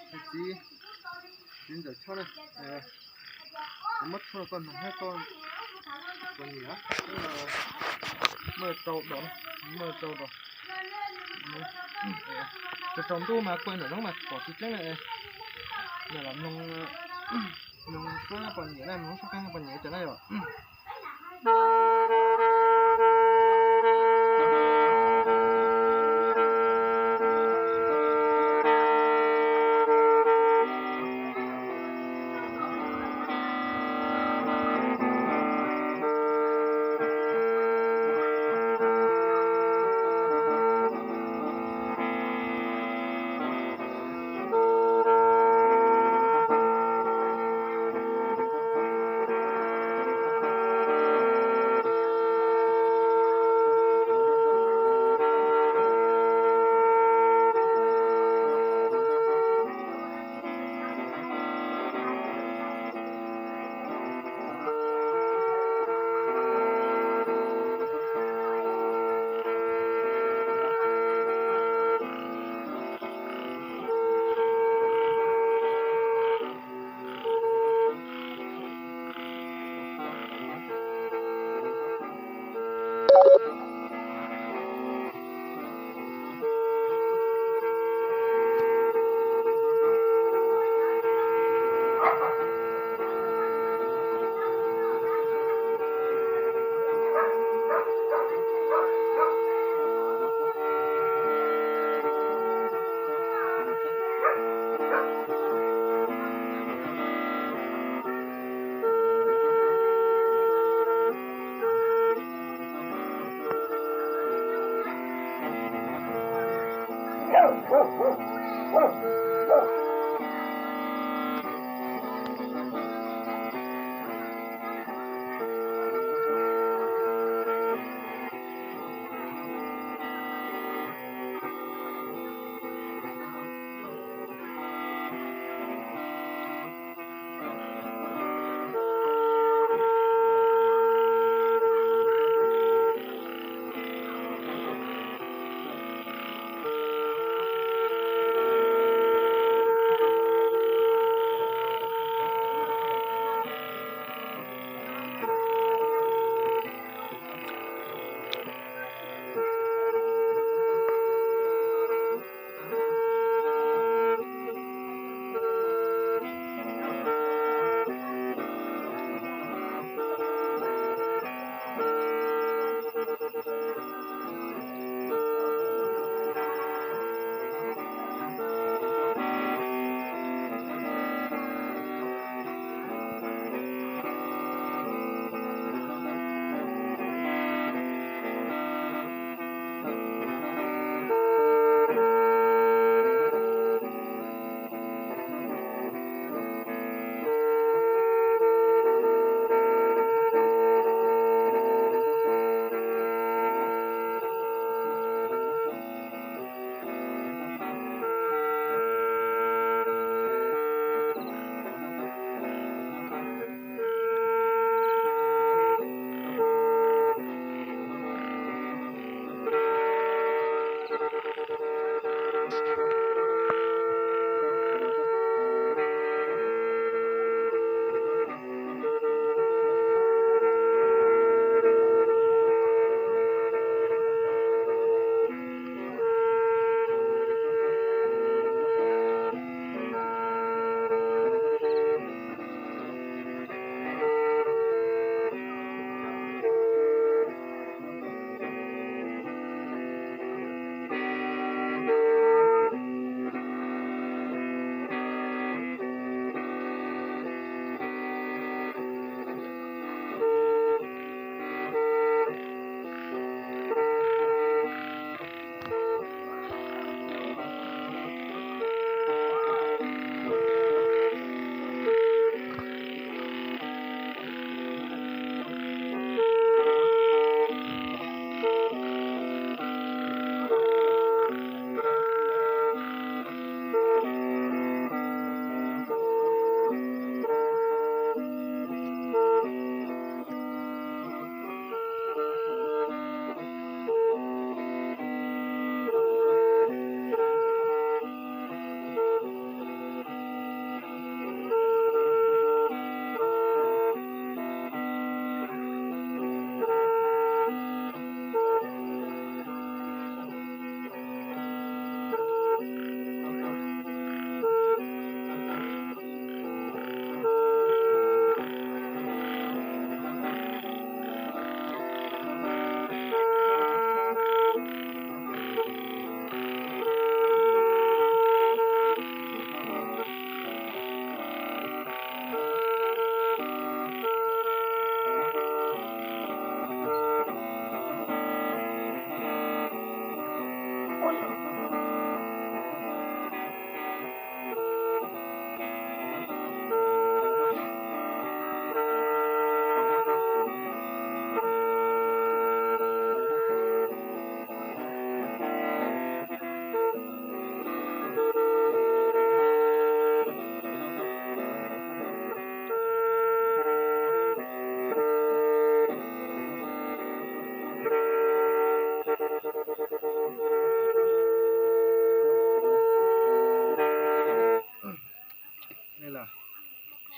Txiv, txiv ntxawm Tshoj na, kuv muab tshuaj rau koj mloog thiab koj puas nyiam. Muaj rau dos, muaj rau dos. Tsaus ntuj mas kuaj nram zoov mas pom tsis tseeb na. Mloog, mloog suab puas nyiam na, mloog suab qeej puas nyiam cas na yom.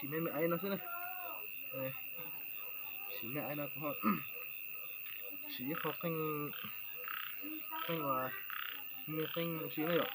Siv me me aiv no xwb na. Siv me aiv no kuv ho siv ib qho qeej, qeej uas me qeej si na yom.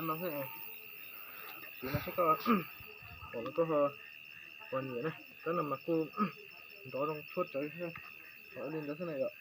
No xwb, siv no saib koj pom no koj ho puas nyiam na. Tab no mas kuj ntov zoo tshuaj tsawv, li ntawd xwb na yom.